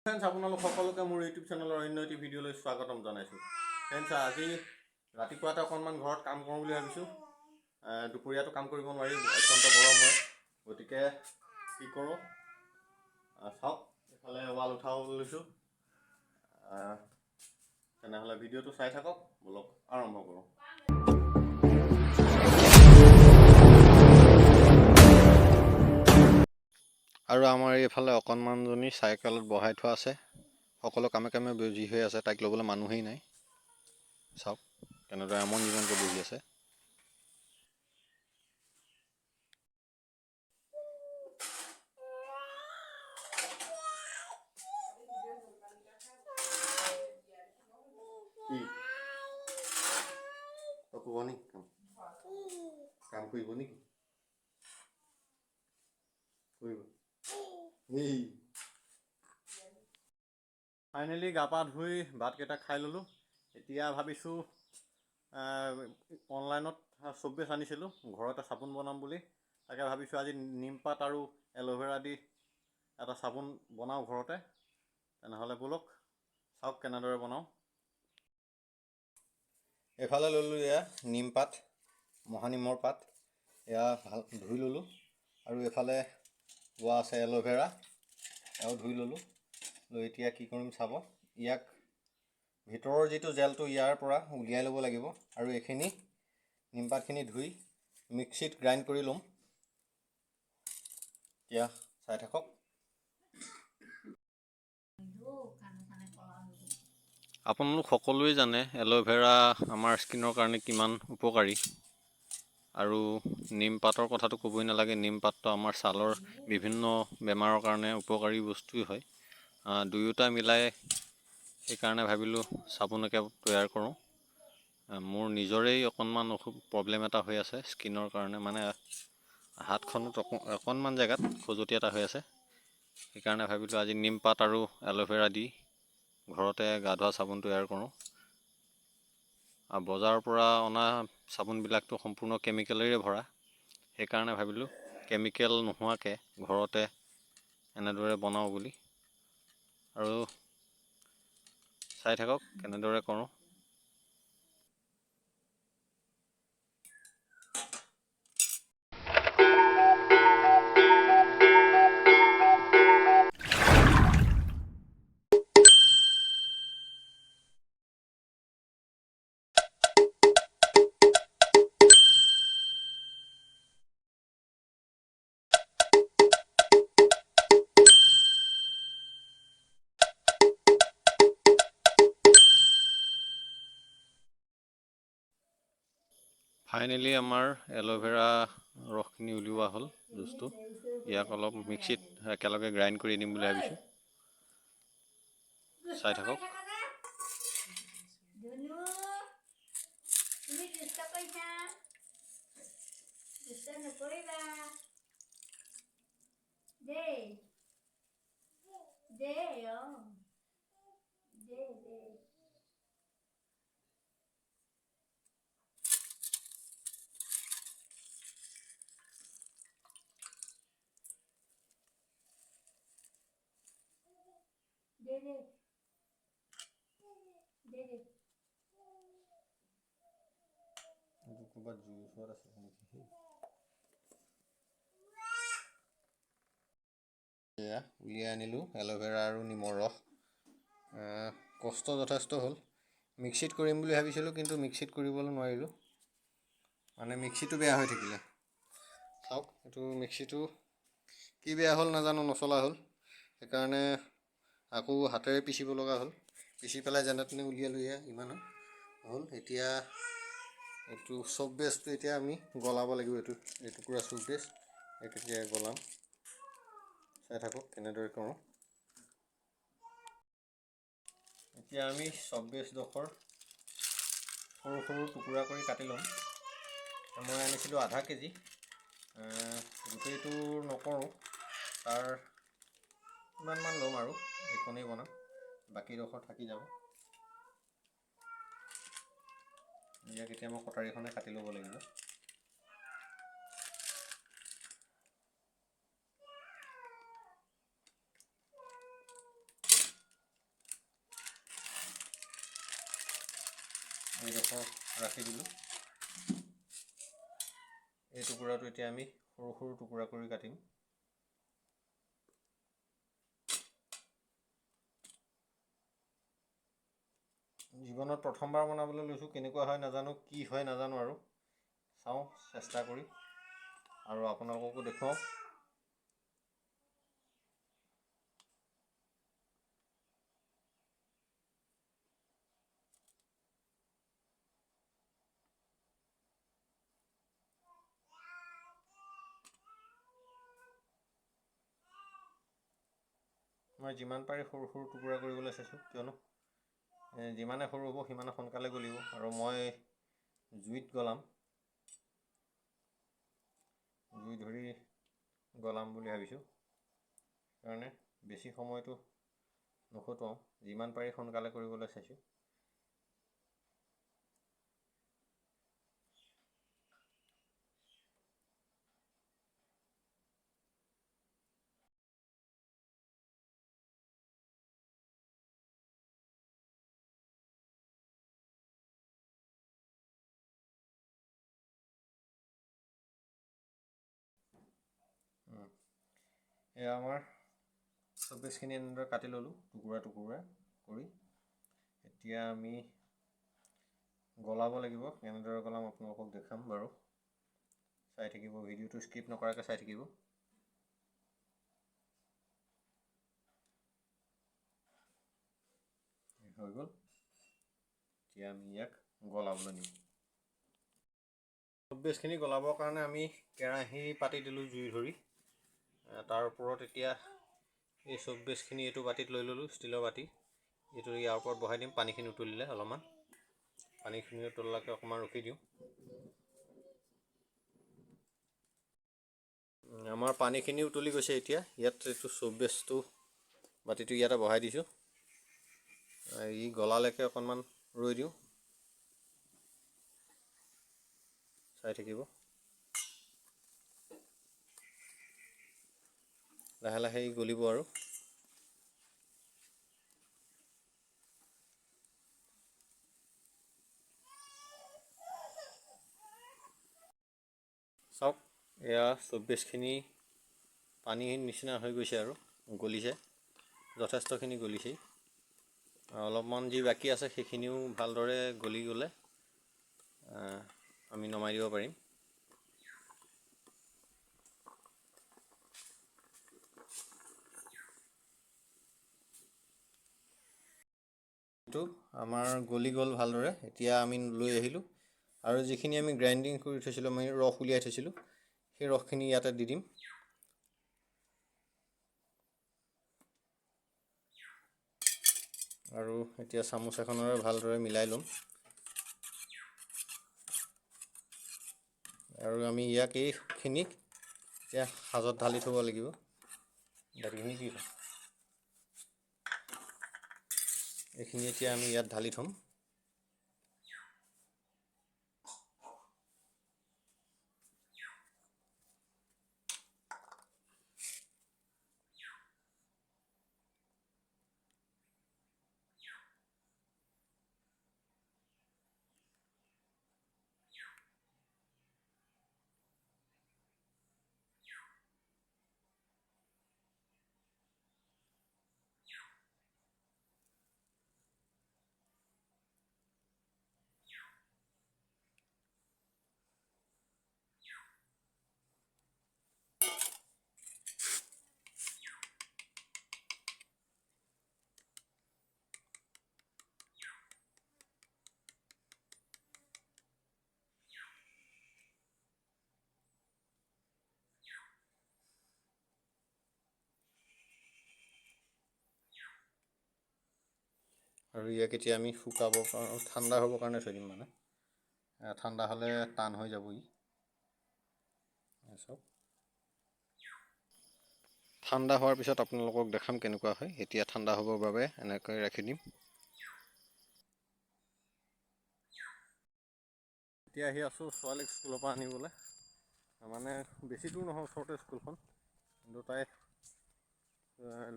Friends, আপোনালোক সকলোকে মোৰ ইউটিউব চেনেলৰ অন্য এটি ভিডিঅ'লৈ স্বাগতম জনাইছোঁ। ফ্ৰেণ্ডছ, আজি ৰাতিপুৱাতে অকণমান ঘৰত কাম কৰোঁ বুলি ভাবিছোঁ। দুপৰীয়াটো কাম কৰিব নোৱাৰি, অত্যন্ত গৰম হয়। গতিকে কি কৰোঁ চাওক, এইফালে ৱাল উঠাব লৈছোঁ। তেনেহ'লে ভিডিঅ'টো চাই থাকক, ব'লক আৰম্ভ কৰোঁ। আৰু আমাৰ এইফালে অকণমানজনী চাইকেলত বহাই থোৱা আছে, সকলো কামে কামে বিজি হৈ আছে, তাইক ল'বলৈ মানুহেই নাই। চাওক কেনেদৰে আমন জীৱনকৈ বহি আছে। কি তই কৰিব নেকি কাম? কাম কৰিব নেকি? কৰিব। এই ফাইনেলি গা পা ধুই ভাতকেইটা খাই ল'লোঁ। এতিয়া ভাবিছোঁ অনলাইনত চব বেছ আনিছিলোঁ, ঘৰতে চাবোন বনাম বুলি। তাকে ভাবিছোঁ আজি নিমপাত আৰু এল'ভেৰা দি এটা চাবোন বনাওঁ ঘৰতে। তেনেহ'লে ব'লক চাওক কেনেদৰে বনাওঁ। এইফালে ল'লোঁ এয়া নিমপাত, মহানিমৰ পাত, এয়া ভাল ধুই ল'লোঁ। আৰু এইফালে লোৱা আছে এল'ভেৰা, এয়াও ধুই ল'লোঁ। লৈ এতিয়া কি কৰিম চাব, ইয়াক ভিতৰৰ যিটো জেলটো ইয়াৰ পৰা উলিয়াই ল'ব লাগিব আৰু এইখিনি নিমপাতখিনি ধুই মিক্সিত গ্ৰাইণ্ড কৰি ল'ম। এতিয়া চাই থাকক। আপোনালোক সকলোৱে জানে এল'ভেৰা আমাৰ স্কিনৰ কাৰণে কিমান উপকাৰী। আৰু নিমপাতৰ কথাটো ক'বই নালাগে, নিমপাতটো আমাৰ ছালৰ বিভিন্ন বেমাৰৰ কাৰণে উপকাৰী বস্তুৱেই হয়। দুয়োটা মিলাই সেইকাৰণে ভাবিলোঁ চাবোনকে তৈয়াৰ কৰোঁ। মোৰ নিজৰেই অকণমান প্ৰব্লেম এটা হৈ আছে স্কিনৰ কাৰণে, মানে হাতখনত অকণমান জেগাত খজুৱতি এটা হৈ আছে। সেইকাৰণে ভাবিলোঁ আজি নিমপাত আৰু এল'ভেৰা দি ঘৰতে গা ধোৱা চাবোন তৈয়াৰ কৰোঁ। আৰু বজাৰৰ পৰা অনা চাবোনবিলাকতো সম্পূৰ্ণ কেমিকেলেৰে ভৰা, সেইকাৰণে ভাবিলোঁ কেমিকেল নোহোৱাকৈ ঘৰতে এনেদৰে বনাওঁ বুলি। আৰু চাই থাকক কেনেদৰে কৰোঁ। ফাইনেলি আমাৰ এল'ভেৰা ৰসখিনি উলিওৱা হ'ল, জুচটো। ইয়াক অলপ মিক্সিত একেলগে গ্ৰাইণ্ড কৰি দিম বুলি ভাবিছোঁ। চাই থাকক। ধুনু, তুমি দুষ্ট কৰিছা, দুষ্ট নকৰিবা দেই। দেই, অ দে দে দে দে দে দে। এইটো ক'ৰবাত জুইৰ ওচৰত আছে নেকি? এয়া উলিয়াই আনিলোঁ এল'ভেৰা আৰু নিমৰ ৰস। কষ্ট যথেষ্ট হ'ল। মিক্সিত কৰিম বুলি ভাবিছিলোঁ, কিন্তু মিক্সিত কৰিবলৈ নোৱাৰিলোঁ, মানে মিক্সিটো বেয়া হৈ থাকিলে। চাওক, এইটো মিক্সিটো কি বেয়া হ'ল নাজানো, নচলা হ'ল। সেইকাৰণে আকৌ হাতেৰে পিচিব লগা হ'ল। পিচি পেলাই যেনে তেনে উলিয়ালোঁ, এয়া ইমান হ'ল। এতিয়া এইটো চব বেছটো এতিয়া আমি গলাব লাগিব। এইটো এইটুকুৰা চব বেছ এইটো এতিয়া গলাম। চাই থাকক কেনেদৰে কৰোঁ। এতিয়া আমি চব বেছডোখৰ সৰু সৰু টুকুৰা কৰি কাটি ল'ম। মই আনিছিলোঁ আধা কেজি, গোটেইটো নকৰোঁ, তাৰ ইমানমান ল'ম আৰু এইকণেই বনাম, বাকীডোখৰ থাকি যাব। ইয়াক এতিয়া মই কটাৰীখনে কাটি ল'ব লাগিব। এইডোখৰ ৰাখি দিলোঁ। এই টুকুৰাটো এতিয়া আমি সৰু সৰু টুকুৰা কৰি কাটিম। জীৱনত প্ৰথমবাৰ বনাবলৈ লৈছোঁ, কেনেকুৱা হয় নাজানো, কি হয় নাজানো, আৰু চাওঁ চেষ্টা কৰি আৰু আপোনালোককো দেখুৱাওঁ। মই যিমান পাৰি সৰু সৰু টুকুৰা কৰিবলৈ চাইছোঁ, কিয়নো যিমানে সৰু হ'ব সিমানে সোনকালে গলিব, আৰু মই জুইত গলাম, জুই ধৰি গলাম বুলি ভাবিছোঁ, সেইকাৰণে বেছি সময়টো নখটুৱাওঁ, যিমান পাৰি সোনকালে কৰিবলৈ চাইছোঁ। এয়া আমাৰ চৌবিছখিনি এনেদৰে কাটি ল'লোঁ টুকুৰা টুকুৰা কৰি। এতিয়া আমি গলাব লাগিব, কেনেদৰে গলাম আপোনালোকক দেখাম বাৰু, চাই থাকিব, ভিডিঅ'টো স্কিপ নকৰাকৈ চাই থাকিব। হৈ গ'ল, এতিয়া আমি ইয়াক গলাবলৈ নিম। চৌবিছখিনি গলাবৰ কাৰণে আমি কেৰাহী পাতি দিলোঁ জুই ধৰি, তাৰ ওপৰত এতিয়া এই চৌবিছখিনি এইটো বাতিত লৈ ল'লোঁ, ষ্টীলৰ বাতি, এইটো ইয়াৰ ওপৰত বহাই দিম। পানীখিনি উতলিলে অলপমান, পানীখিনি উতলাকৈ অকণমান ৰখি দিওঁ। আমাৰ পানীখিনি উতলি গৈছে। এতিয়া ইয়াত এইটো চৌবিছটো বাতিটো ইয়াতে বহাই দিছোঁ, ই গলালৈকে অকণমান ৰৈ দিওঁ, চাই থাকিব। লাহে লাহে ই গলিব আৰু। চাওক, এয়া চৌবিছখিনি পানীৰ নিচিনা হৈ গৈছে আৰু গলিছে, যথেষ্টখিনি গলিছে। অলপমান যি বাকী আছে সেইখিনিও ভালদৰে গলি গ'লে আমি নমাই দিব পাৰিম। এইটো আমাৰ গলি গ'ল ভালদৰে। এতিয়া আমি লৈ আহিলোঁ, আৰু যিখিনি আমি গ্ৰাইণ্ডিং কৰি থৈছিলোঁ, আমি ৰস উলিয়াই থৈছিলোঁ, সেই ৰসখিনি ইয়াতে দি দিম। আৰু এতিয়া চামুচ এখনেৰে ভালদৰে মিলাই ল'ম। আৰু আমি ইয়াক এইখিনিক এতিয়া সাজত ঢালি থ'ব লাগিব। বাকীখিনি কি হয়, এইখিনি এতিয়া আমি ইয়াত ঢালি থ'ম। আৰু ইয়াক এতিয়া আমি শুকাব ঠাণ্ডা হ'বৰ কাৰণে থৈ দিম, মানে ঠাণ্ডা হ'লে টান হৈ যাব ই। চাওক, ঠাণ্ডা হোৱাৰ পিছত আপোনালোকক দেখাম কেনেকুৱা হয়। এতিয়া ঠাণ্ডা হ'বৰ বাবে এনেকৈ ৰাখি দিম। এতিয়া আহি আছোঁ ছোৱালীক স্কুলৰ পৰা আনিবলৈ, মানে বেছি দূৰ নহয়, ওচৰতে স্কুলখন, কিন্তু তাই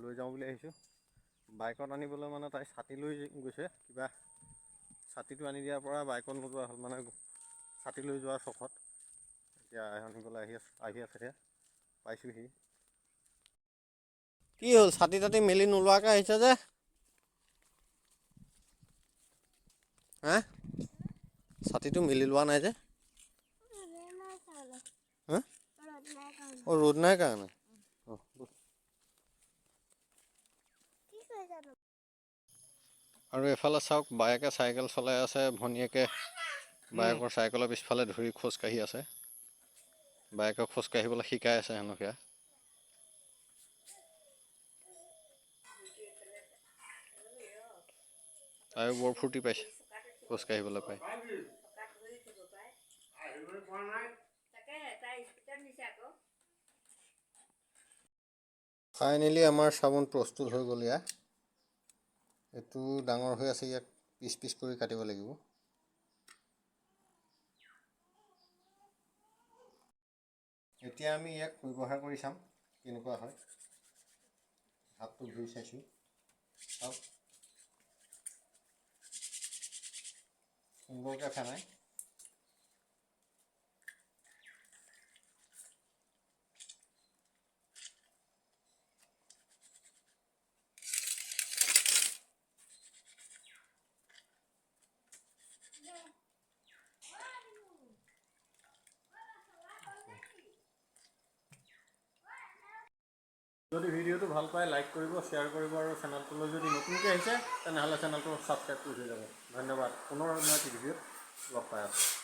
লৈ যাওঁ বুলি আহিছোঁ। বাইকত আনিবলৈ মানে তাই ছাতি লৈ গৈছে, কিবা ছাতিটো আনি দিয়াৰ পৰা বাইকত নোযোৱা হ'ল, মানে ছাতি লৈ যোৱাৰ চখত। এতিয়া আনিবলৈ আহি আছে, আহি আছে, সেয়া পাইছোঁহি। কি হ'ল, ছাতি তাতি মেলি নোলোৱাকৈ আহিছে যে? হা, ছাতিটো মেলি লোৱা নাই যে? হা, অঁ, ৰ'দ নাই কাৰণে। অঁ। আৰু এফালে চাওক, বায়েকে চাইকেল চলাই আছে, ভনীয়েকে বায়েকৰ চাইকেলৰ পিছফালে ধৰি খোজকাঢ়ি আছে। বায়েকক খোজকাঢ়িবলৈ শিকাই আছে হেনো সেয়া। তাইও বৰ ফূৰ্তি পাইছে খোজকাঢ়িবলৈ পাই। ফাইনেলি আমাৰ চাবোন প্ৰস্তুত হৈ গ'ল। ইয়াৰ এইটো ডাঙৰ হৈ আছে, ইয়াক পিচ পিচ কৰি কাটিব লাগিব। এতিয়া আমি ইয়াক ব্যৱহাৰ কৰি চাম কেনেকুৱা হয়। হাতটো ধুই চাইছোঁ, চাওক, সুন্দৰকৈ ফেনাই। যদি ভিডিঅ'টো ভাল পায়, লাইক কৰিব, শ্বেয়াৰ কৰিব আৰু চেনেলটোলৈ যদি নতুনকৈ আহিছে, তেনেহ'লে চেনেলটো ছাবস্ক্ৰাইব কৰি থৈ যাব। ধন্যবাদ। পুনৰ অন্য এটি ভিডিঅ'ত লগ পাই আছোঁ।